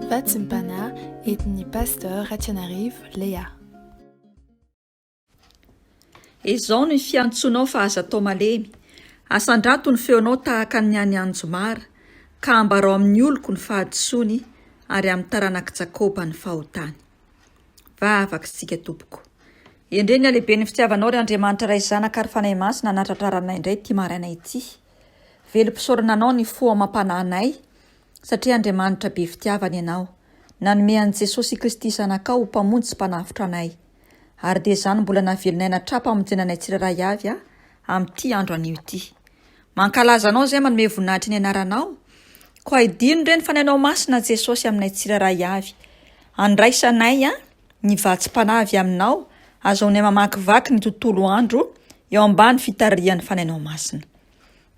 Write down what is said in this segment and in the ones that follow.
Vatsim-panahy entin'ny Pasteur Ratianarivo Léa. Ezao ny fiantsoanao fa aza atao malemy, asandrato ny feonao tahaka ny an'ny anjomara, ka ambarao amin'ny oloko ny fahadisoany ary amin'ny taranak'i Jakoba ny fahotany. Vavaka isika tompoko. Endrey ny halehiben'ny fitiavanao ry Andriamanitra Ray Zanaka ary Fanahy Masina natratraranay indray ity maraina ity. Velom-pisaorana anao ny fo amam-panahinay satria Andriamanitra be fitiavana ianao, nanome an'i Jesosy Kristy Zanakao ho Mpamonjy sy Mpanavotra anay. Ary dia izany mbola navelonay natrà-pamonjena anay tsirairay avy amin'ity andro anio ity. Mankalaza anao izay manome voninahitry ny anaranao. Koa idino re ny Fanahinao Masina Jesosy aminay tsirairay avy. Andraisanay ny vatsim-panahy avy aminao, azahoanay mamakivaky ny tontolo andro eo ambany fitarihan'ny Fanahinao Masina.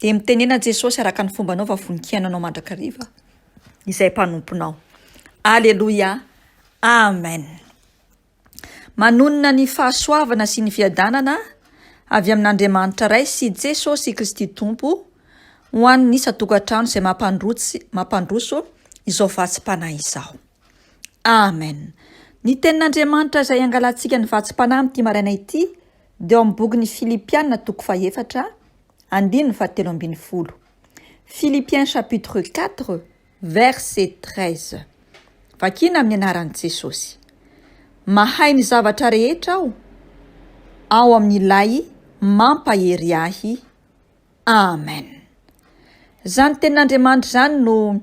Dia mitenena Jesosy araka ny fombanao fa vonon-kiaino anao mandrakariva izay mpanomponao. Aleloia. Amen. Manonona ny fahasoavana sy ny fiadanana avy amin'Andriamanitra Ray sy Jesosy Kristy Tompo ho an'ny isan-tokantrano izay mampandrotsy mampandroso izao vatsim-panahy izao. Amen. Ny tenin'Andriamanitra izay angalantsika ny vatsim-panahy amin'ity maraina ity dia ao amin'ny bokin'ny Filipiana toko fahefatra andininy fahatelo ambin'ny folo. Philippiens chapitre 4 verset 13. Vakina amin'ny anaran'i Jesosy. Mahay ny zavatra rehetra aho ao amin'ilay mampahery ahy. Amen. Izany tenin'Andriamanitra izany no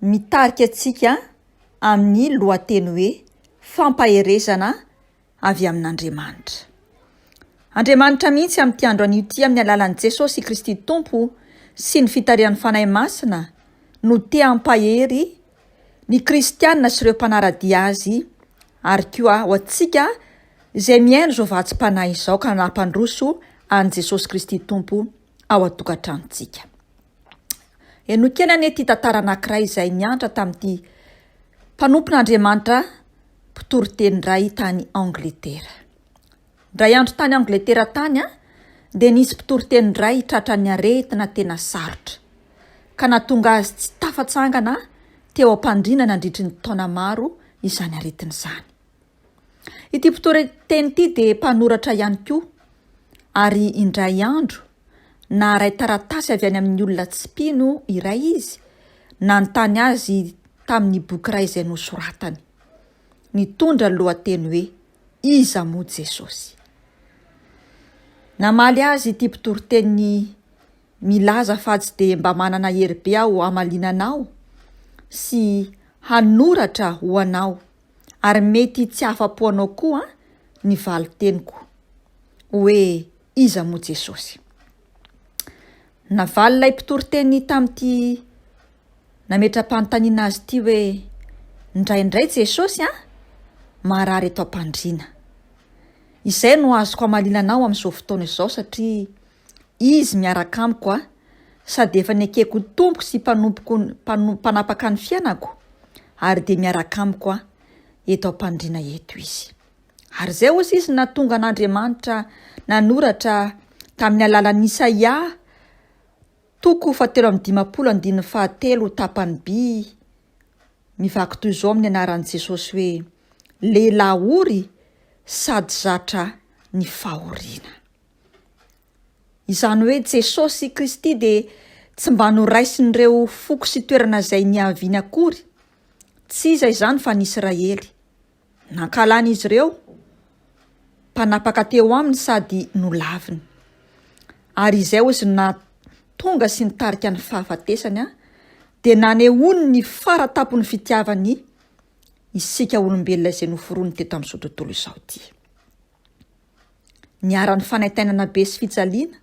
mitarika antsika amin'ny lohateny hoe fampaherezana avy amin'Andriamanitra. Andriamanitra mihitsy amin'ity andro anio ity amin'ny alalan'i Jesosy Kristy Tompo sy ny fitarihan'ny Fanahy Masina no te hampahery ny kristiana sy ireo mpanara-dia azy ary koa ho antsika izay mihaino izao vatsim-panahy izao ka nampandroso an'i Jesosy Kristy Tompo ao an-tokantranontsika. Henoy kely anie ity tantara anankiray izay niantra tamin'ity mpanompon'Andriamanitra mpitoriteny iray tany Angletera. Indray andro tany Angletera tany dia nisy mpitoriteny iray tratran'ny aretina tena sarotra, ka nahatonga azy tsy tafatsangana teo am-pandriana nandritry ny taona maro izany aretina izany. Ity mpitoriteny ity dia mpanoratra ihany koa, ary indray andro naharay taratasy avy any amin'ny olona tsy mpino iray izy, nanontany azy tamin'ny boky iray izay nosoratany, nitondra ny lohateny hoe Iza moa Jesosy? Namaly azy ity mpitoriteny milaza fa tsy dia mba manana hery be aho hamaliana anao sy hanoratra ho anao ary mety tsy hahafa-po anao koa ny valin-teniko hoe iza moa Jesosy. Navalin'ilay mpitoriteny tamin'ity nametra-panontaniana azy ity hoe indraindray Jesosy an, marary eto am-pandriana. Izay no azoko hamaliana anao amin'izao fotoana izao satria Izy miaraka amiko a, sady efa nekeko ho Tompoko sy mpanompoko mpanapaka ny fiainako, ary dia miaraka amiko a, eto am-pandriana eto Izy. Ary izay hozy izy nahatonga an'Andriamanitra nanoratra tamin'ny alalan'i Isaia toko fahatelo amby dimampolo andininy fahatelo tapany by mivaky toy izao amin'ny anaran'i Jesosy hoe lehilahy ory sady zatra ny fahoriana. Izany hoe Jesosy Kristy dia tsy mba noraisin'ireo foko sy toerana izay niaviany akory. Tsy iza izany fa ny Israely. Nankahalan'izy ireo, mpanapaka teo aminy sady nolaviny. Ary izay hozy no nahatonga sy nitarika ny fahafatesany, dia nanehoany ny fara-tampon'ny fitiavany isika olombelona izay noforoniny teto amin'izao tontolo izao ity. Niharan'ny fanaintainana be sy fijaliana,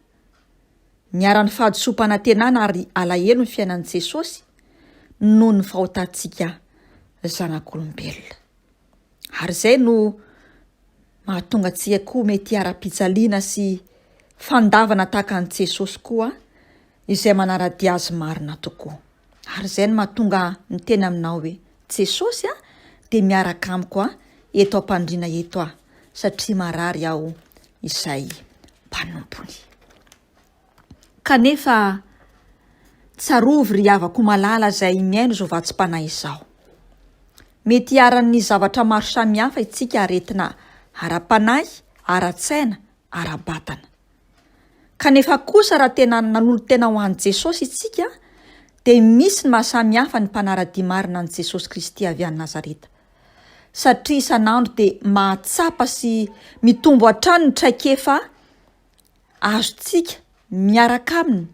niharan'ny fahadisoam-panantenana ary alahelo ny fiainan'i Jesosy noho ny fahotantsika zanak'olombelona. Ary izay no mahatonga antsika koa mety hiharam-pijaliana sy fandavana tahaka an'i Jesosy koa izay manara-dia azy marina tokoa. Ary izay no mahatonga ahy miteny aminao hoe, Jesosy a, dia miaraka amiko a, eto am-pandriana eto aho, satria marary aho izay mpanompony. Kanefa tsarovy ry havako malala izay mihaino izao vatsim-panahy izao. Mety hiharan'ny zavatra maro samihafa isika aretina ara-panahy, ara-tsaina, ara-batana. Kanefa kosa raha tena nanolo-tena ho an'i Jesosy isika dia misy ny maha samihafa ny mpanara-dia marina an'i Jesosy Kristy avy any Nazareta. Satria isan'andro dia mahatsapa sy mitombo hatrany ny traikefa azontsika miaraka Aminy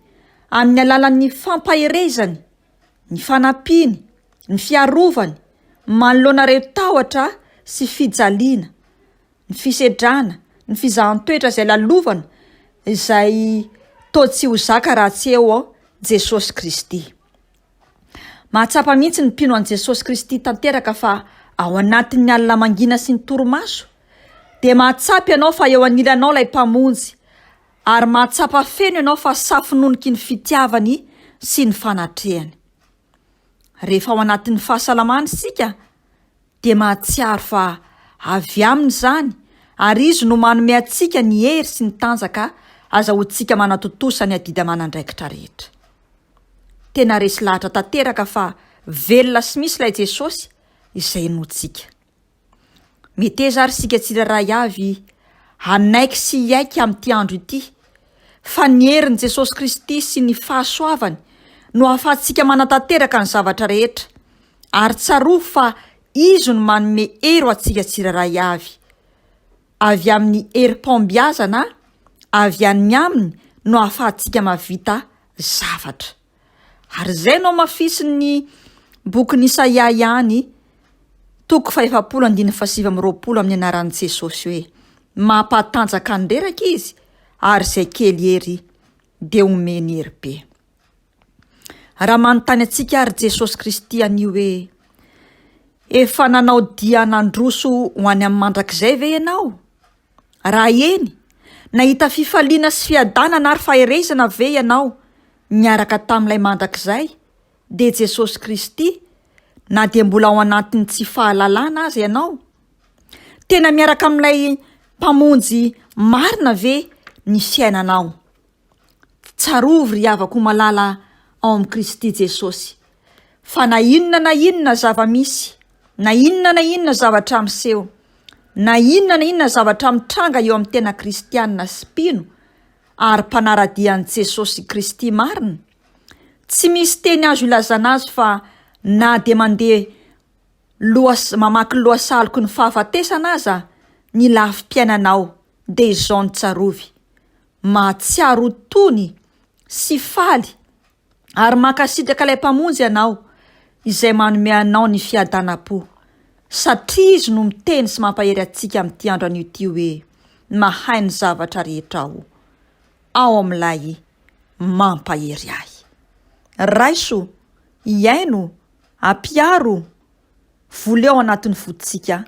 amin'ny alalan'ny fampaherezany, ny fanampiany, ny fiarovany manoloana ireo tahotra sy fijaliana, ny fisedrana, ny fizahan-toetra izay lalovana izay toa tsy ho zaka raha tsy eo Jesosy Kristy. Mahatsapa mihitsy ny mpino an'i Jesosy Kristy tanteraka fa ao anatin'ny alina mangina sy ny torimaso dia mahatsapa ianao fa eo anilanao ilay Mpamonjy ary mahatsapa feno ianao fa safononoky ny fitiavany sy ny fanatrehany. Rehefa ao anatin'ny fahasalamana isika dia mahatsiaro fa avy Aminy izany ary Izy no manome antsika ny hery sy ny tanjaka azahoantsika manatontosa ny adidy aman'andraikitra rehetra. Tena resy lahatra tanteraka fa velona sy misy ilay Jesosy izay inoantsika. Meteza ary isika tsirairay avy hanaiky sy hiaiky amin'ity andro ity fa ny herin'i Jesosy Kristy sy ny fahasoavany no ahafahantsika manatanteraka ny zavatra rehetra ary tsarovy fa Izy no manome hery ho antsika tsirairay avy. Avy amin'ny herim-pahombiazana avy any Aminy no ahafahantsika mahavita zavatra. Ary izay no hamafisin'ny bokin'i Isaia ihany, toko fahefapolo andininy fahasivy amby roapolo amin'ny anaran'i Jesosy hoe, Mampahatanjaka ny reraka Izy, ary izay kely hery dia omeny hery be. Raha manontany antsika àry Jesosy Kristy anio hoe, Efa nanao dia nandroso ho any amin'ny mandrakizay ve ianao? Raha eny, nahita fifaliana sy fiadanana ary faherezana ve ianao niaraka tamin'ilay mandrakizay, dia Jesosy Kristy, na dia mbola ao anatin'ny tsy fahalalana aza ianao? Tena miaraka amin'ilay Mpamonjy marina ve ny fiainanao? Tsarovy ry havako malala ao amin'i Kristy Jesosy fa na inona na inona zava-misy, na inona na inona zavatra miseho, na inona na inona zavatra mitranga eo amin'ny tena kristiana sy mpino ary mpanara-dia an'i Jesosy Kristy marina, tsy misy teny azo ilazana azy fa na dia mandeha loha mamaky loha saloky ny fahafatesana aza ny lafim-piainanao dia izao no tsarovy, Mahatsiaro ho tony sy faly ary mankasitraka ilay Mpamonjy ianao izay manome anao ny fiadanam-po, satria Izy no miteny sy mampahery antsika amin'ity andro anio ity hoe, Mahay ny zavatra rehetra Aho, ao amin'ilay mampahery ahy. Raiso, iaino, ampiaro, voleo ao anatin'ny fontsika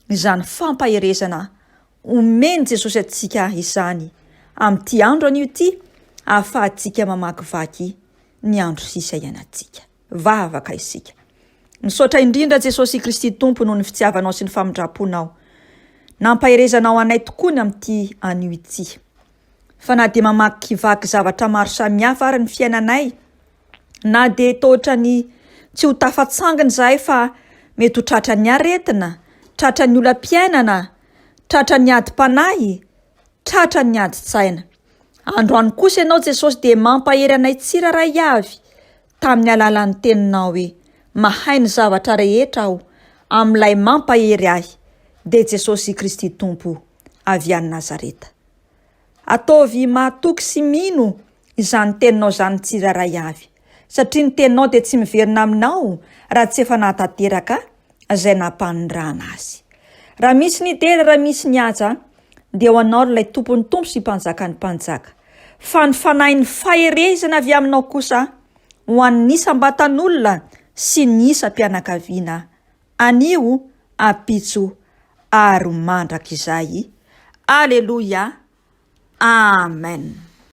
izany fampaherezana omen'i Jesosy antsika izany amin'ity andro anio ity ahafahantsika mamakivaky ny andro sisa iainantsika. Vavaka isika. Misaotra indrindra Jesosy Kristy Tompo noho ny fitiavanao sy ny famindram-ponao. Nampaherezanao anay tokoa ny amin'ity anio ity. Fa na dia mamakivaky zavatra maro samihafa ary ny fiainanay, Na dia toa ohatran'ny tsy ho tafatsangana izahay fa mety ho tratran'ny aretina, tratran'ny olam-piainana, tratran'ny adim-panahy, tratran'ny adin-tsaina. Androany kosa Ianao Jesosy dia mampahery anay tsirairay avy tamin'ny alalan'ny teninao hoe, Mahay ny zavatra rehetra aho amin'ilay mampahery ahy, dia Jesosy Kristy Tompo avy any Nazareta. Ataovy mahatoky sy mino izany teninao izany ny tsirairay avy, satria ny teninao dia tsy miverina aminao raha tsy efa nahatanteraka izay nampanirahana azy. Raha misy ny dera, raha misy ny haja, dia ho anao ry ilay Tompon'ny tompo sy Mpanjakan'ny mpanjaka. Fa ny fanahin'ny faherezana avy aminao kosa ho an'ny isam-batan'olona sy ny isam-pianakaviana anio, ampitso ary mandrakizay. Aleloia! Amen!